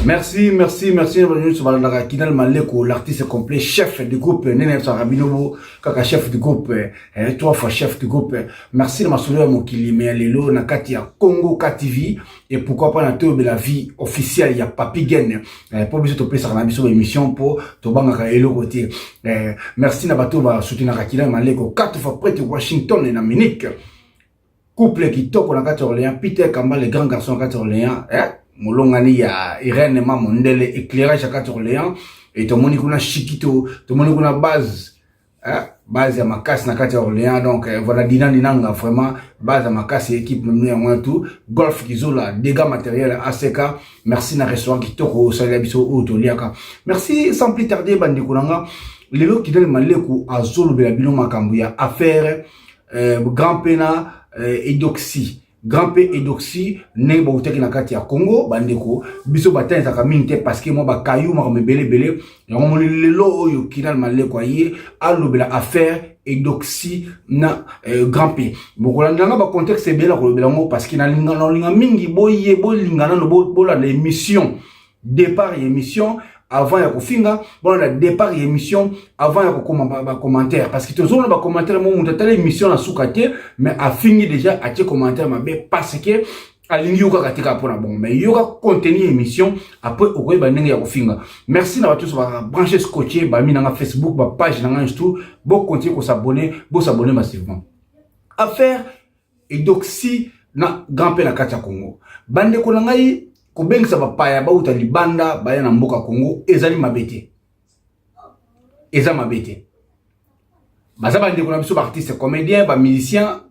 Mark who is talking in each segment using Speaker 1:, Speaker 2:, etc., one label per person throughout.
Speaker 1: Merci, merci, merci. Nyonso balandaka Kinal Maleko, l'artiste complet, chef du groupe Nene Sarabinobo, kaka chef du groupe, eh, trois fois chef du groupe. Merci na masolo ya mokili mais lelo na kati ya Congo KTV et pourquoi pas na toyobela vie officielle ya Papi Gen. Eh, po biso topesaka na biso ba émission po tobangaka eloko te. Eh, merci na bato ba soutenaka Kinal Maleko quatre fois près de Washington et na Munich. Couple kitoko na kati ya Orléans, Peter Kamba le grand garçon na kati ya Orléans, eh? molongani ya Irène ma mondele éclairage ya kati ya Orléans et tomoni kuna Chikito, tomoni kuna base eh? base ya makasi na kati ya Orléans donc eh, voilà Dina Dinanga vraiment base ya makasi équipe na yango tout Golf Kizola dégâts matériels ACK merci na restaurant kitoko osalela biso oyo toliaka merci sans plus tarder bandeko na nga lelo Kidal Maleku azolobela bino makambo ya affaire grand P na Edoxie grand P Edoxie ndenge bautaki na kati ya Congo bandeko biso batangisaka mingi te parce que mwa bakayu makambo ebele ebele yango moni lelo oyo Kinal Maleko aye alobela affaire Edoxie na grand P bokolanda nga bacontexte ebele ya kolobela yango parce que nalinga mingi boye bolinga nano bolanda émission départ ya émission avant ya kofinga bolanda départ ya émission avant ya kokoma bacommentaire parce que tozomona bacommentaire mo moto atala émission na suka te mais afingi déjà atie commentaire mabe parce que alingi yo kaka te kaka mpona bongo mais yoka contenu ya émission après okoyeba ndenge ya kofinga merci na bato nyonso babranche scotché bami nanga Facebook bapage na ngai surtout bocontinue kosabonner bosabonner massivement affaire Edoxie na grand P na kati ya Congo bandeko na ngai kobengisa bapaya bauta libanda baya na mboka Congo ezali mabe te eza mabe te baza bandeko na biso baartiste comédien bamusicien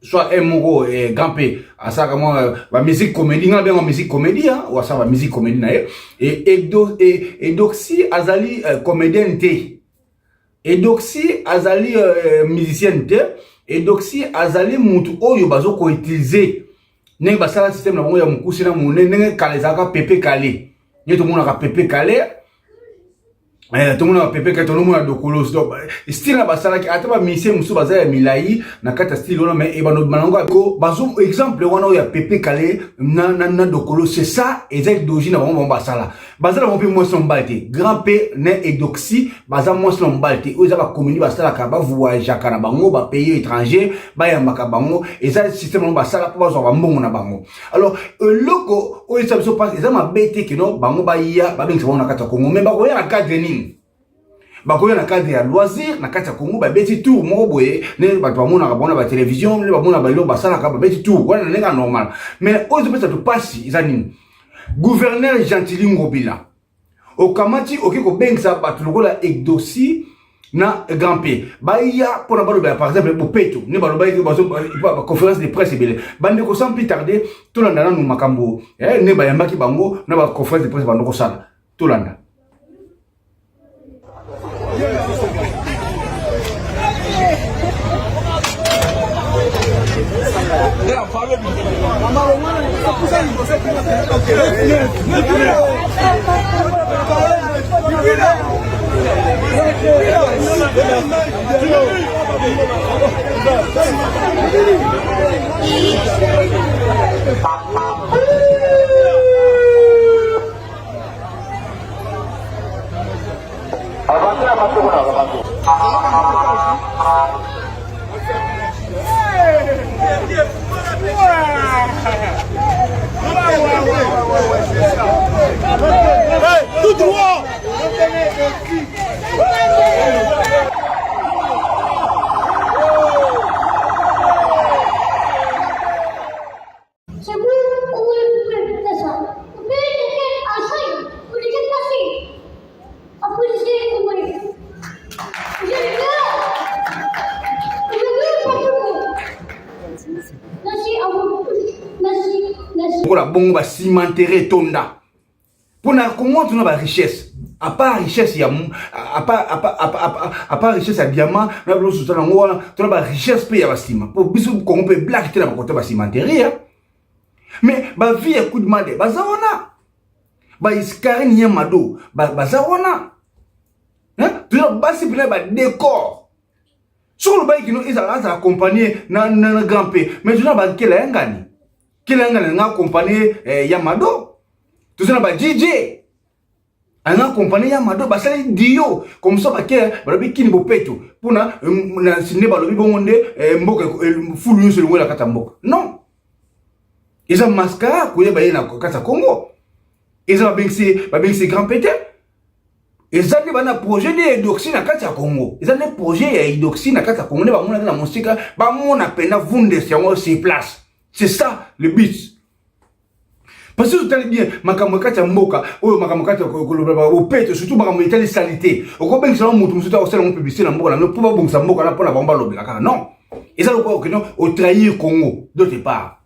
Speaker 1: soit un moko eh, grand P asalaka mwa bamusique comédie ngai nabenga musique comédie oyo asala bamusique comédie na ye Edoxie azali comédienne te Edoxie azali musicienne te Edoxie azali mutu oyo bazo koutiliser ndenge basala système na bango ya mokuse na monene ndenge kala ezalaka pepe kale nde tomonaka pepe kale tomonaka pepe kale tonomona dokolos donc style na basalaki ata bamusicien mosusu baza ya milai na kati ya style wana mais ebando bango bazo exemple wana oyo ya pepe kale na, na, na dokolo c'est ça eza idéologie na bango bango basala baza na bango mpe mwasi na mobali te grand P na Edoxie baza mwasi na mobali te oyo eza bacomédie basalaka bavoyageaka na bango bapays étranger bayambaka bango eza système bango basala mpo bazwa bambongo na bango alors eloko oyo eza biso mpasi eza mabe te keno bango baya babengisa bango na kati ya Congo mais bakoya na cadre nini bakoya na cadre ya loisir na kati ya Congo babeti tour moko boye ndenge bato bamonaka bango na batelevizio nde bamona balilo basalaka babeti tour wana na ndenge ya normal mais oyo ezopesa to mpasi eza nini gouverneur Gentili Ngobila okamati oke kobengisa bato lokola Edoxie na grand P baya mpona balobela par exemple bopeto nde balobaki baconférence de presse ebele bandeko sans plus tarder tolanda nanu makambo nde bayambaki bango na baconférence de presse bando kosala tolanda.
Speaker 2: Tout droit.
Speaker 1: Lokola bongo bacimenterie etonda mpona Congo tuna barichesse à part richesse ya à part richesse ya diamant na biloko mosusu yango wana tona barichesse mpe ya basima mpo biso Congo mpe blague te na bakota bacimenterie mais bavie ya coup de made baza wana baiskarine ya mado baza wana tuna basi mpena badécor soki olobaki kino ezala azala accompagné na, na, na grand P mais tuna bakela ya ngani kela ya ngani nga accompagné ya mado. Toza na ba DJ anga compagnie ya Mado, basali dio comme ça, bake balobi kini bopeto mpona nde balobi bongo nde mboka fulu nyonso elongo na kati ya mboka. Non, eza mascara koyeba ye na kati ya Congo. Eza babengisi grand P te. Eza nde bana projet nde ya Eudoxie na kati ya Congo. Eza nde projet ya Eudoxie na kati ya Congo nde bamonaki na mosika, bamona mpena vundes yango sur place. C'est ça le but, parce que totali bien makambo kati ya mboka oyo, makambo kati ya koloba bopeto, surtout makambo etali saleté. Okobengisa ngo motu mosusu akosala ngo publicité na mboka na mpo babongisa mboka na mpona bango balobela kaka. Non, eza lokola okende otrahir Congo d'autre part.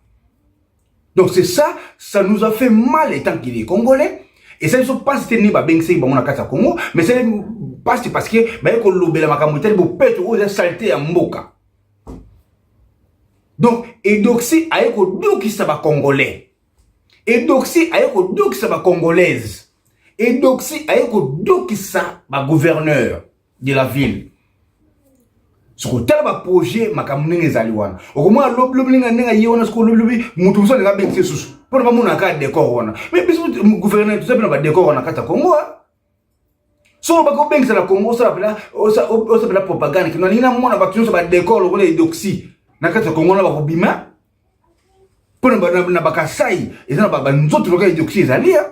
Speaker 1: Donc c'est ça, ça nous a fait mal étant qu'il est congolais. Esali biso mpasi te ndenge babengisaki bango na kati ya Congo, mais esali mpasi parce que baye kolobela makambo etali bopeto oyo eza saleté ya mboka. Donc Eudoxie aye kodukisa Bacongolais, Eudoxie aye kodukisa Bacongolaise, Eudoxie aye kodukisa bagouverneur de la ville. Soki otala baprojet, makambo ndenge ezali wana, okomona lobilobi ndenge ndenge aye wana. Soki olobilobi, motu mosusu alinga abengisa susu mpona bamona kaka décor wana. Mais biso gouverneur, toza mpe na badécor wana na kati ya Congo. So olobaki obengisa na Congo, osala mpena propagande kino alingi namona bato nyonso badécor lokola Eudoxie na kati ya Congo na bakobima mpona na Bakasai. Eza na banzoto lokola Eudoxie ezali ya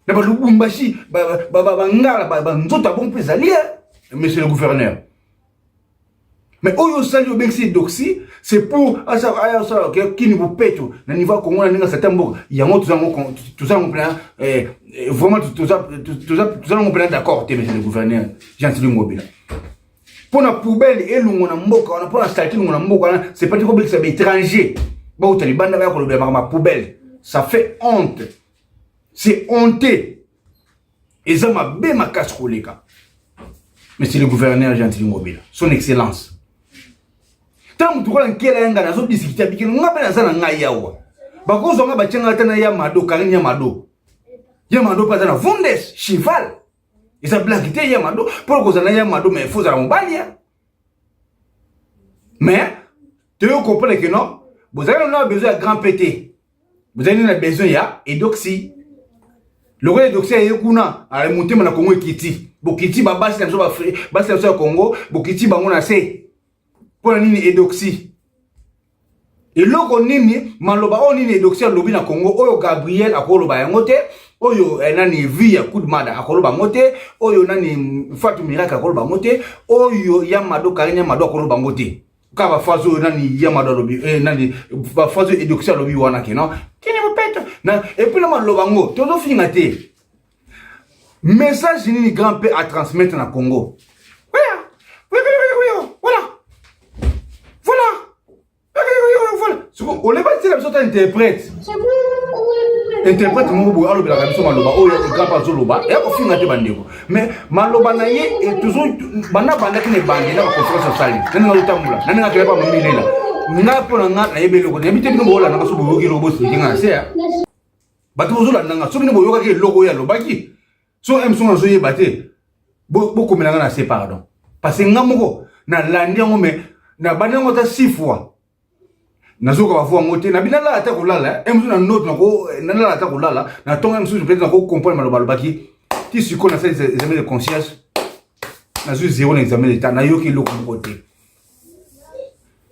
Speaker 1: na Balubumbashi, Bangala, banzoto ya bongo mpe ezali ya, monsieur le gouverneur. Mais oyo osali, obengisi Eudoxie, c'est pour aya osala kini bopeto na niveau ya Congo na ndenge asata mboka yango. Toza yango mpena vraiment, toza yango mpena d'accord te, monsieur le gouverneur Gentiny Ngobila. Mpona poubelle elongwa na mboka wana, mpona saleté elongwa na mboka wana, c'est pas te kobengisa baétranger bauta libanda baya kolobela makambo ya poubelle. Ça fait honte, c'est honteux, eza mabe makasi koleka, monsieur le gouverneur Gentiny Ngobila, son excellence. Ntango motu kola nkela ya ngai nazodiscuter, abikeli nga mpe naza na ngai awa, bakozwa nga, batia nga ata na ya Mado, Karine ya Mado. Ya Mado mpe aza na vundes cheval, eza blague te. Ya Mado, mpona kozala na ya Mado, mais faut ozala mobali ya. Mais toyo comprendre que non, bozali na besoin ya grand P te, bozali na besoin ya Eudoxie. Lokola Eudoxie aye kuna, motema na Kongo ekiti, bokiti babasi na biso, basi na biso ya Kongo, bokiti bango na se. Mpo na nini Eudoxie? Eloko nini, maloba oyo nini Eudoxie alobi na Congo oyo Gabriel akoloba yango te, oyo nani vi ya Kudmada akoloba yango te, oyo nani Fatu Miracle akoloba yango te, oyo ya Mado, Karine ya Mado akoloba yango te? Kaka baphrase oyo nani ya Mado alobi, nani, baphrase oyo Eudoxie alobi wana ke non, kini bopeto na. Et puis na maloba yango, tozofinga te. Message nini grand P atransmettre na Congo? Voilà, voilà, voilà, voilà. Siko oleba tiela biso ta interprète, interprète moko boye alobelaka biso maloba oyo grand P azoloba. Eya kofinga te, bandeko, mais maloba na ye toujours banda bandaki na ebandi na baconférence asali na ndenge azotambola, na ndenge akele pa mamilela. Nga, mpo na nga, nayebi eloko, nayebi te. Bino boyolandanga, so boyoki eloko, bosiliki nga na se ya bato bozolanda nga. So bino boyokaki eloko oyo alobaki, so m songo nazoyeba te, bokomela nga na se pardon, parce que nga moko nalandi yango, mais nabandi yango ata six fois, nazoka bavoix yango te. Nabi nalala ata kolala e mosusu na note, nalala ata kolala na ntongo mosusu, peut-être nakocomprendre maloba alobaki. Ti sikoyo nasali examen de conscience, nazwi zéro na examen d'état, nayoki eloko moko te.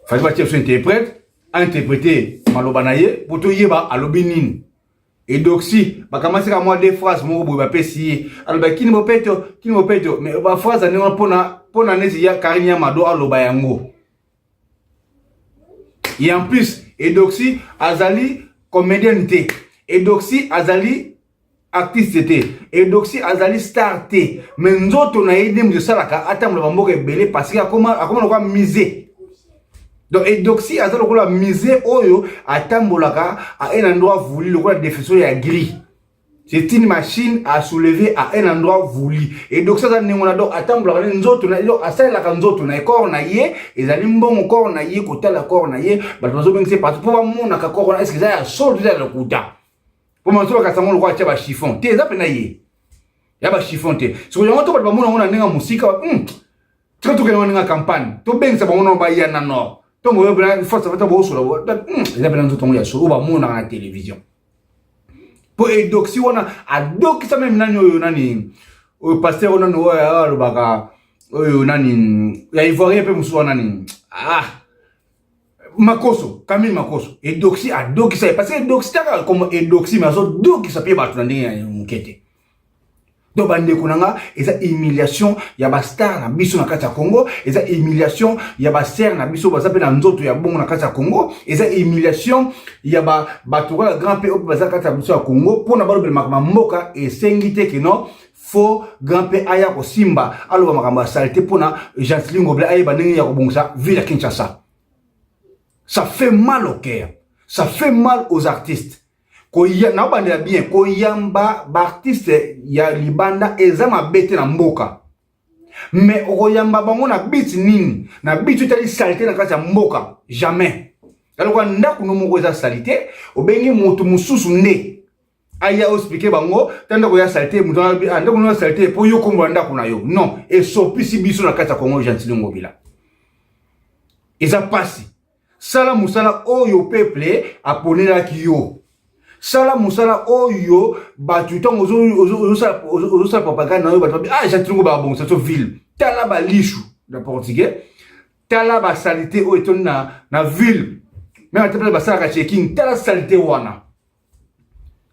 Speaker 1: Fali batia biso interprète, ainterpréter maloba na ye po toyeba alobi nini. Eudoxie bakamati kaka mwa deux phrases moko boye bapesi ye, aloba kini bopeto, kini bopeto, mais baphrase ndenge wana mpona neti ya Karine ya Mado aloba yango. Et en plus, Eudoxie azali comédienne te, Eudoxie azali artiste te, Eudoxie azali star te, mais nzoto na ye nde moto esalaka atambola bamboka ebele, parce que akoma lokola musée. Donc Eudoxie aza lokola musée oyo atambolaka à un endroit voulu, lokola définition ya gris, c'est une machine à soulever à un endroit voulu. Eudoxie aza ndenge wana. Donc atambolaka nde nzoto na, asalelaka nzoto na ye, corps na ye ezali mbongo. Corps na ye, kotala corps na ye, bato bazobengisa ye partout mpo bamonaka corps wana, est-ce eza ya solo to eza ya lokuta? Mpo maso bakasa ngo lokola atia bachiffon te, eza mpena ye ya bachiffon te. Soko yango to bato bamona yango na ndenge ya mosika, tika tokende ngo ndenge ya campagne, tobengisa bango nano baya na nord. Ntongo oyo mpena force fata bosola, eza mpena nzoto yango ya solo oyo bamonaka na télévision. Mpo Edoxi wana adokisa meme nani oyo, nani oyo, pasteur oyo, nani oyo alobaka oyo, nani ya Ivoirien mpe mosusu wana, nani, ah, Makoso, Camille Makoso. Edoxi adokisa ye parce que Edoxi taka comme Edoxi, mais azodokisa mpe bato na ndenge ya moke te. Donc bandeko na nga, eza humiliation ya bastar na biso na kati ya Congo, eza humiliation ya basere na biso baza mpe na nzoto ya bongo na kati ya Congo, eza humiliation ya bato kaka grand mpe oyo baza kati ya biso ya Congo. Mpona balobela makambo ya mboka, esengi te keno fo grand mpe aya kosimba aloba makambo ya saleté mpona Gentiny Ngobila ayeba ndenge ya kobongisa ville ya Kinshasa. Ça fait mal au cœur, ça fait mal aux artistes. Koya naobandela bien, koyamba baartiste ya libanda eza mabe te na mboka, mais okoyamba bango na biti nini? Na biti etali saleté na kati ya mboka? Jamais. Aloka ndako no moko eza saleté, obengi moto mosusu nde aya oexpliquer bango ta ndako ya saleté. Moto ndako no ya saleté mpo yo kombola ndako na yo? Non, esopisi biso na kati ya Kongo. Gentiny Ngobila, eza pasi. Sala mosala oyo peuple aponelaki yo, sala mosala oyo bato ntango ozosala propagande na yo, bato babi: "Ah, Gentiny Ngobila babongisa so ville." Tala balixo na portugais, tala basaleté oyo etondi na ville. Même ata mpe basalaka checking, tala saleté wana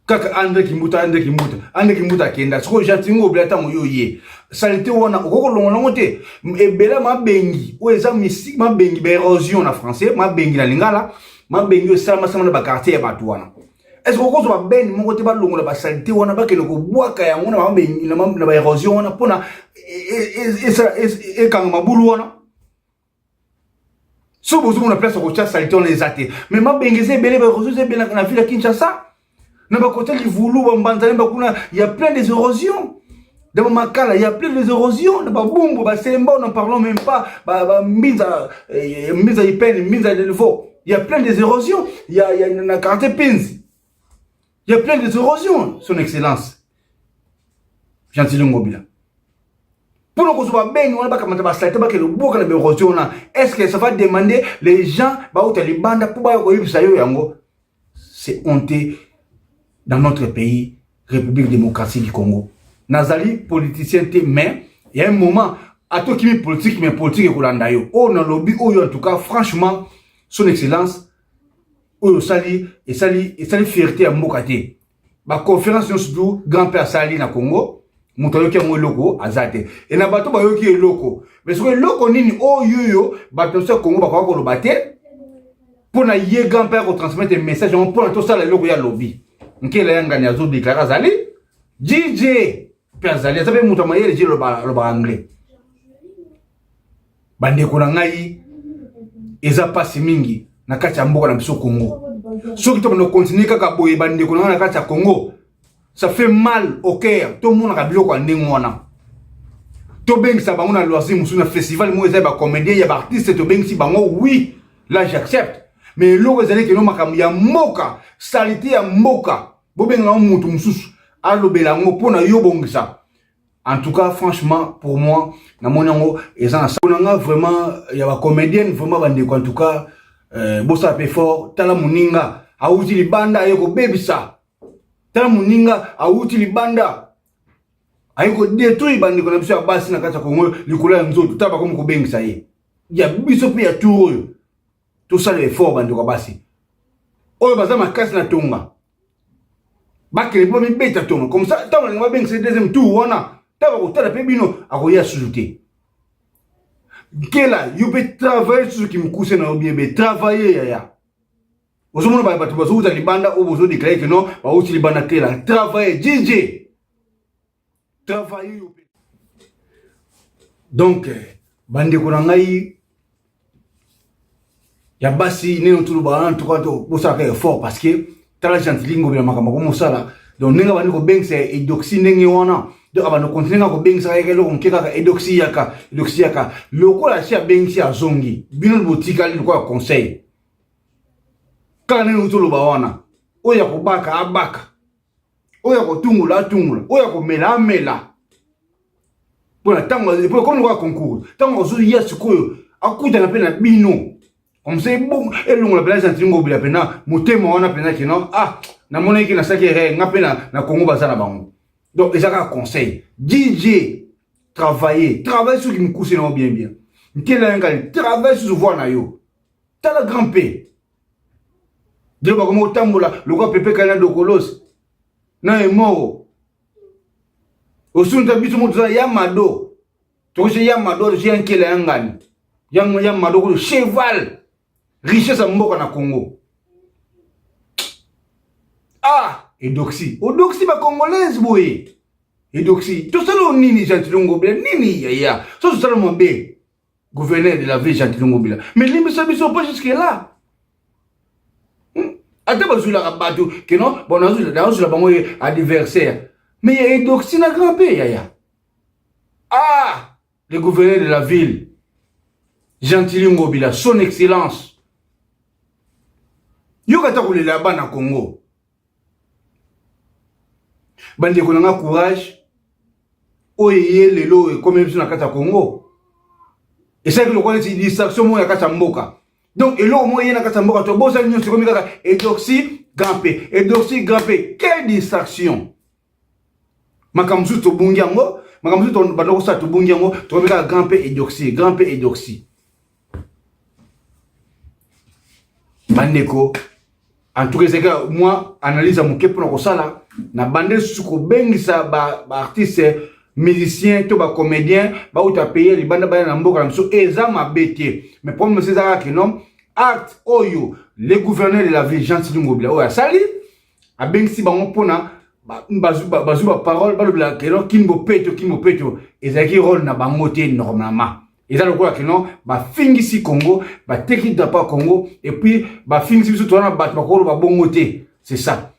Speaker 1: kaka. André Kimbuta, André Kimbuta, André Kimbuta akenda. Sikoyo Gentiny Ngobila, ntango yo ye saleté wana okoki kolongola yango te. Ebele mabengi oyo eza misik, mabengi baérosion na français, mabengi na lingala, mabengi oyo esalamasama na baquartier ya bato wana. Est ce que okozwa babeni moko te balongola basaleté wana, bakende kobwaka yango na mabengi, na baérosion wana, mpona ekanga mabulu wana? So bozomona place ya kotia saleté wana eza te, mais mabengi eza ebele, baérosion eza ebele na ville ya Kinshasa, na bakote Livulu, bambanzani bakuna, ya plein des érosions. Dans Makala, il y a plein des érosions. Na Babumbu, Basemba, n'en parlons même pas. Mbinza, Mbinza Ipene, Mbinza Delvaux. Il y a plein des érosions. Il y a na quartier Pinzi. Il y a plein des érosions, son excellence Gentiny Ngobila. Pour nous kozwa beni wana, bakamata basaleté, bakende boka na baérosion wana, est ce que ça va demander les gens bauta libanda mpo baya koyebisa yo yango? C'est honteux dans notre pays, République démocratique du Congo. Nazali politicien te, mais il y a un moment atokimi politique, mais politique ekolanda yo. Oyo nalobi oyo, en tout cas, franchement, son excellence, oyo osali esali fierté ya mboka te. Baconférence nyonso du grand père asali na Congo, moto ayoki yango eloko aza te. E na bato bayoki eloko, mais soki eloko nini oyo oyo bato nyonso ya Congo bakoka koloba te mpo na ye grand père kotransmettre message yango mpona tosala eloko ya lobi. Nkela ya ngani azodéclarer, azali DJ mpe azali, aza mpe moto ya mayele, je alobaka anglais. Bandeko na ngai, eza mpasi mingi na kati ya mboka na biso Congo. Soki tobanda kocontinuer kaka boye, bandeko na ngai na kati ya Congo, ça fait mal au cœur. Tomonaka biloko ya ndenge wana, tobengisa bango na loisir mosusu, na festival moko eza ya bacomédien, ya baartiste, tobengisi bango, oui, là j'accepte. Mais eloko ezali keno makambo ya mboka, saleté ya mboka, bobengaka yango moto mosusu alobela yango mpo na yo bongisa. En tout cas, franchement, pour moi, namoni yango eza na na nga vraiment ya bacomédienne. Vraiment bandeko, en tout cas, bosala mpe fort. Tala moninga awuti libanda aye kobebisa, tala moninga awuti libanda aye kodétruire bandeko na biso ya basi na kati ya Kongo likolo ya nzoto. Tala bakomi kobengisa ye. Ya biso mpe ya tour oyo, tosala effort. Bandeko ya basi oyo baza makasi na tonga, bakende mpo bamibeta tonga. Comme ça, ntango balinga babengisa deuxième tour wana, ntango bakotala mpe bino, akoya susu te. Nkela yo mpe travaille susu kimokuse na yo bien, be travaille yaya. Ozomona bato bazowuta libanda oyo bozodéclarer ke non, bauti libanda. Kela, travaille. DJ, travaille yo mpe. Donc bandeko na ngai ya basi, ndenge tolobaka na tuka, bosalaka effort, parce que tala Gentiny Ngobila, makambo akomosala. Donc ndenge abandi kobengisa Edoxi ndenge wana, donc abandi continuer nga kobengisa yaka eloko moke kaka, Edoxi yaka, Edoxi yaka. Lokola si abengisi, azongi, bino botikali lokola conseil kaka ndenge toloba wana. Oyo ya kobaka abaka, oyo ya kotungula atungula, oyo ya komela amela, mpona ntango komi lokola concours. Ntango azoya sikoyo, akutana mpe na bino, comme ça elongola mpena Gentiny Ngobila mpena motema wana mpena keno ah. Namonaki nasalaki erreur, nga mpe na Congo baza na bango. Donc eza kaka conseil. DJ, travailler, travailler soki mokuse nango bien bien. Nkela yangali, travaille susu voix na yo. Tala grand P. Dilo bakoma kotambola lokola pepe kali na dokolos na emoro. Osunta biso moto toza ya mado. Tokosi ya mado, tosi ya nkela ya ngani. Ya mado kutu cheval. Richesse ya mboka na Congo. Ah, Edoxi. Odoxi ba congolaise boye. Edoxi. Tosala nini Gentiny Ngobila? Nini yaya? So tosala mabe. Gouverneur de la ville Gentiny Ngobila. Mais limbisa biso pas jusque là. Ata bazwilaka bato ke non, bon nazwila bango ye adversaire. Mais ya Edoxi na grand P yaya. Ah, le gouverneur de la ville Gentiny Ngobila, son excellence. Yoka ta kolela bana Congo. Bandeko na nga, courage. Oyo ye lelo ekomi biso na kati ya Congo. Esalaki lokola neti distraction moko na kati ya mboka. Donc eloko moko ye na kati ya mboka, tobosani nyonso, ekomi kaka Edoxi grand P, Edoxi grand P. Quelle distraction! Makambo mosusu tobungi yango, makambo mosusu banda kosala tobungi yango, tokomi kaka grand P Edoxi, grand P Edoxi. Bandeko, en tout cas ezalaki mwa analyse ya moke mpona kosala na bande lisusu kobengisa baartiste musicien to bacomédien bauta pays libanda baya na mboka na biso, eza mabe te. Mais problème mosusu eza kaka ke non, acte oyo le gouverneur de la ville Gentiny Ngobila oyo asali, abengisi bango mpona bazwi baparole, balobela ke non, Kin bopeto, Kin bopeto, ezalaki rôle na bango te. Normalement eza lokola ke non, bafingisi Congo, bateki drapeau ya Congo et puis bafingisi biso. Toza na bato bakoloba bongo te, c'est ça.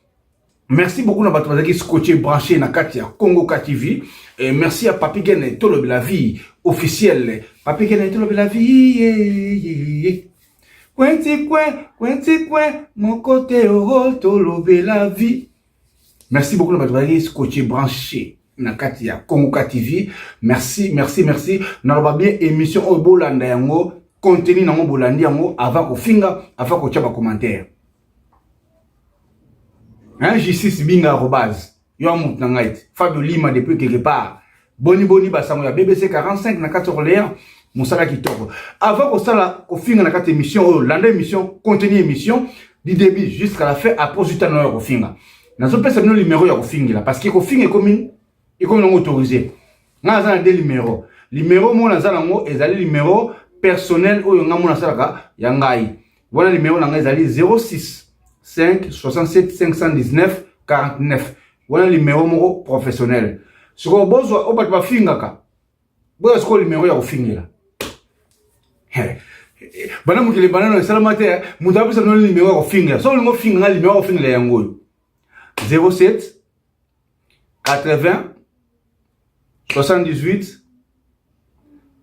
Speaker 1: Merci beaucoup na bato bazalaki scotché, branché na kati ya Congo KTV. Et merci à Papi Gene, Tolobela Vie officielle. Papi Gene, Tolobela Vie, yeah, yeah, yeah. Kwenti kwen, kwenti kwen, mon côté oro, Tolobela Vie. Merci beaucoup na bato bazalaki scotché, branché na kati ya Congo KTV. Merci, merci, merci. Naloba bien, émission oyo bolanda yango, contenu nango bolandi yango avant kofinga, avant kotia ba commentaire. Hein, Justice Binga arobase. Yo mutu na ngai. Fabio Lima depuis quelque part. Boni boni basango ya BBC 45 na kati Orléans. Mosala kitoko. Avant kosala kofinga na kati émission oyo, landa émission, contenu émission du début jusqu'à la fin, après ozwi na ya kofinga. Nazopesa bino numéro ya kofingela parce que kofinga ekomi nango autorisé. Nga naza na deux numéro. Numéro moko naza nango ezali numéro personnel oyo nga mona nasalaka ya ngai. Wana numéro na ngai ezali 06 5 67 519 49. Wana numéro moko professionnel. Sikoyo bozwa oyo bato bafingaka, boya sikoyo numéro ya kofingela. Bana mokili banano esalama te, moto apesa bino numéro ya kofingela. So olingi ofinga nga, numéro ya kofingela yango oyo: 07 80 78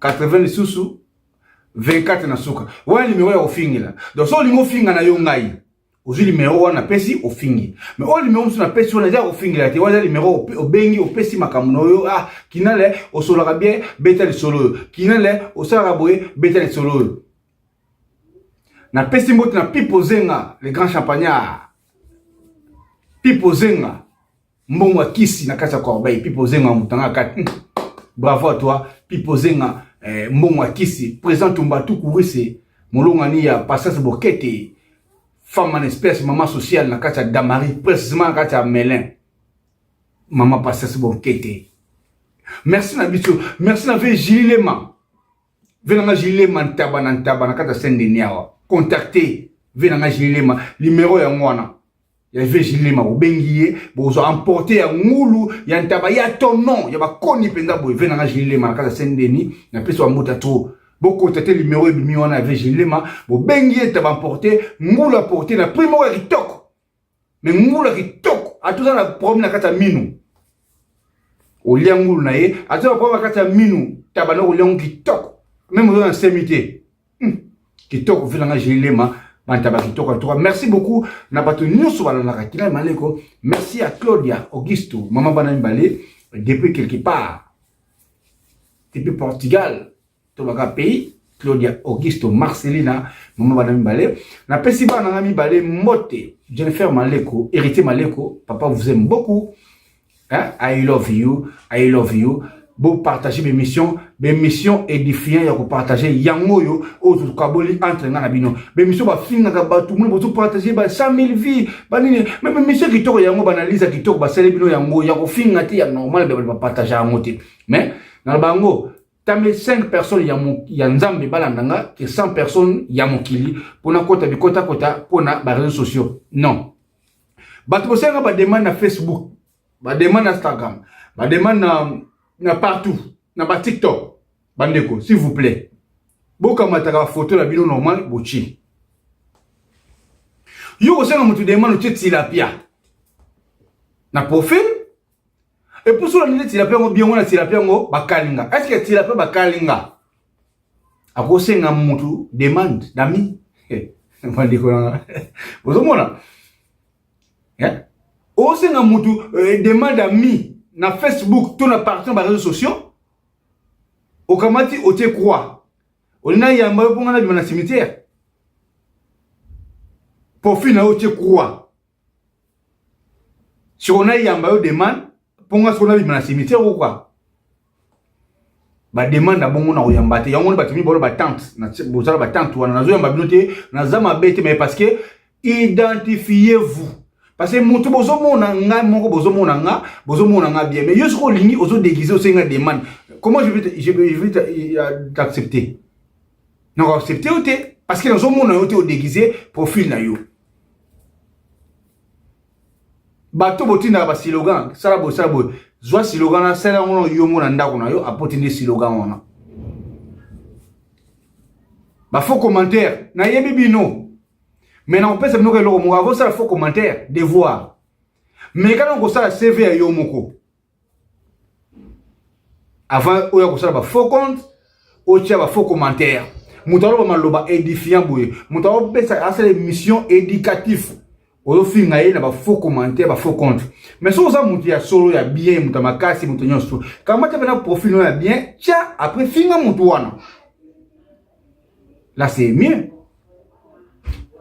Speaker 1: 80 lisusu 24 na suka. Wana numéro ya kofingela. Donc so olingi ofinga na yo ngai, ozwi numéro wana napesi, ofingi. Mais oyo numéro mosusu napesi wana eza ya kofingela te. Wana eza numéro obengi, opesi makambo na oyo. Ah, kinale osolaka bien, beta lisolo oyo. Kinale osalaka boye, beta lisolo oyo. Napesi mbote na Pipo Zenga, le grand champagnard. Pipo Zenga, mbongo ya kisi na kati ya Corbeil. Pipo Zenga, mutanga kati, bravo à toi Pipo Zenga, mbongo ya kisi. Président Tumbatu Kurise molongani ya Passage Bokete, femme en espèce, maman sociale na kati ya Damari, précisément na kati ya Melin, mama Passage Bokete. Merci na biso, merci na ve Gilema, ve nanga Gilema Ntaba na Ntaba na kati ya Saint Denis awa. Contacte ve nanga Gilema, numéro yango wana ya ve Gilema, obengi ye, bozwa emporte ya ngulu ya ntaba ya tonon ya bakoni mpenza boye. Ve nanga Gilema na kati ya Saint Denis, napesi bamota trop. Bokota te, numéro ebimi wana ya ve Gilema, bobengi ye, taba emporte, ngulu aporte na prix moko ya kitoko. Mais ngulu ya kitoko, atoza na problème na kati ya minu, olia ngulu na ye, atoza na problème na kati ya minu, taba na kolia ngo kitoko, même oza na semi te. Kitoko ve nanga Gilema, bantaba kitoko. En tout cas, merci beaucoup na bato nyonso balandaka Kina Maleko. Merci à Claudia Augusto, mama bana mibale, depuis quelque part, depuis Portugal, tobaka pays. Claudia Augusto Marcelina, mama bana mibale. Napesi bana na mibale mbote. Jennifer Maleko, Héritier Maleko, papa vous aime beaucoup. Hein? I love you, I love you. Bo partager mes missions, mes missions édifiant ya ko partager yango yo oyo tokaboli entre nga na bino. Mes missions ba fingaka bato moni bozo partager ba 100 000 vues, ba nini. Mais mes missions kitoko yango ba analyse kitoko ba sali bino yango ya ko finga te ya normal ba partager yango te. Mais na bango tambe 5 personnes ya, ya nzambe balanda nga ke 100 personnes ya mokili mpona kota bikota kota mpona ba réseaux sociaux. Non. Bato bosenga ba demande na Facebook, ba demande na Instagram, ba demande na partout, na ba TikTok. Bandeko, s'il vous plaît, bokamataka bafoto na bino normal botie. Yo kosenga moto demande, otie tilapia na profil, et puis soki olandi tilapia yango bien wana, tilapia yango bakalinga. Est ce que tilapia bakalinga akosenga motu demande d'ami? Bandeko nanga, bozomona, osenga mutu demande ami na Facebook to na partout na baréseaux sociaux, okamati otie croix, olinga yamba yo mponga nabima na cimetière. Profil na yo otie croix, siko nayamba yo demande mponga siko nabima na cimetière okwa bademande na bongo na koyamba te. Yango wana bato mingi baona batante, bozala batante wana, nazoyamba bino te, naza mabe te, mais parce que identifiez-vous, parce que moto bozomona nga moko, bozomona nga, bozomona nga bien, mais yo soki olingi ozodéguise, osenga demande, comment je vais t'accepter? Nako accepter yo te, parce que nazomona yo te, odéguise profil na yo. Bato botindaka baslogan, sala boye, sala boye, zwa slogan na sala yango yo mo na ndako na yo, apo otindi slogan wana. Bafaux commentaire, nayebi bino, mais nakopesa bino eloko moko. Avosala faux commentaire, devoir, mais kana kosala CV ya yo moko avant oyo kosala bafaux compte, otia bafaux commentaire. Moto aloba maloba édifiant boye, moto akopesa asala émission éducatif, ozofinga ye na bafaux commentaire, bafaux compte. Mais soki oza moto ya solo ya bien, moto ya makasi, moto nyonso, kamata mpe na profil oyo ya bien, tia, après finga moto wana, là c'est mieux.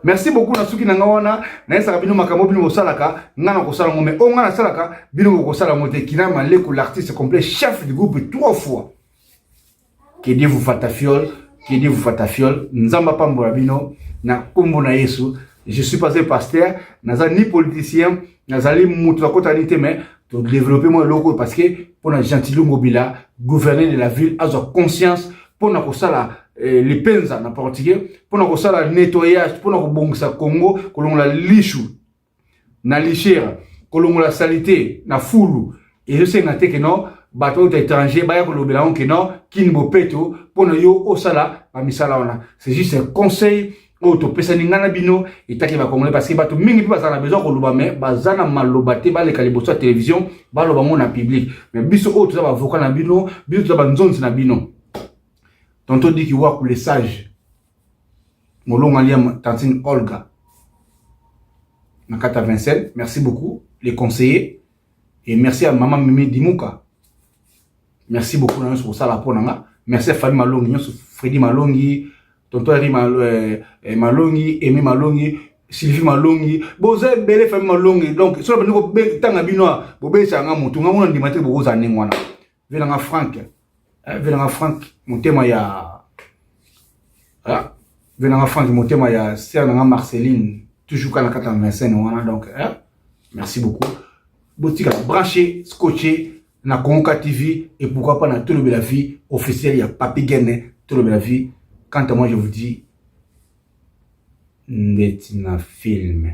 Speaker 1: Merci beaucoup. Na suki na nga wana, nayesaka bino makambo bino bosalaka, nga na kosala ngo, mais oyo nga nasalaka, bino bokosala ngo te. Kina Maleko, l'artiste complet, chef du groupe trois fois. Que Dieu vous fatafiole, que Dieu vous fatafiole. Nzambe apambola bino na nkombo na Yesu. Je suis pas un pasteur, naza ni politicien, nazali moto akota ni te, mais todéveloppe mwa eloko oyo parce que mpona Gentiny Ngobila, gouverneur de la ville, azwa conscience mpona kosala lipenza na portugais, mpona kosala nettoyage, mpona kobongisa Congo, kolongola lishu na lisière, kolongola saleté na fulu. Ezosenga te ke no bato oyo étranger baya kolobela yango ke no kini bopeto mpona yo osala bamisala wana. C'est juste un conseil oyo topesani ngai na bino etaki bacongolais, parce que bato mingi mpe bazala na besoin koloba, mais baza na maloba te. Baleka liboso ya télévision, baloba ngo na public. Mais biso oyo toza bavocat na bino, biso toza banzonzi na bino. Tonton Diki Waku le sage, molongo alia tantine Olga na kati ya Vincennes, merci beaucoup les conseillers, et merci à maman Mimi Dimuka, merci beaucoup na nyonso kosala mpo na nga. Merci à famille Malongi nyonso, Fredi Malongi, tonton Eri Malongi, Emi Malongi, Sylvie Malongi, boza ebele famille Malongi. Donc soki bandi kotanga bino, bobebisaka nga motu, nga mona ndima te, bokozala ndenge wana. Ve nanga Frank, ve nanga Frank motema ya ve nanga Frank motema ya sœur nanga Marceline, toujours kaka na kati ya Vincennes wana. Donc merci beaucoup, botika branché, scotché na Kongoka TV et pourquoi pas na Tolobela Vie officielle ya Papi Gene Tolobela Vie. Quant à moi, je vous dis ndeti na film.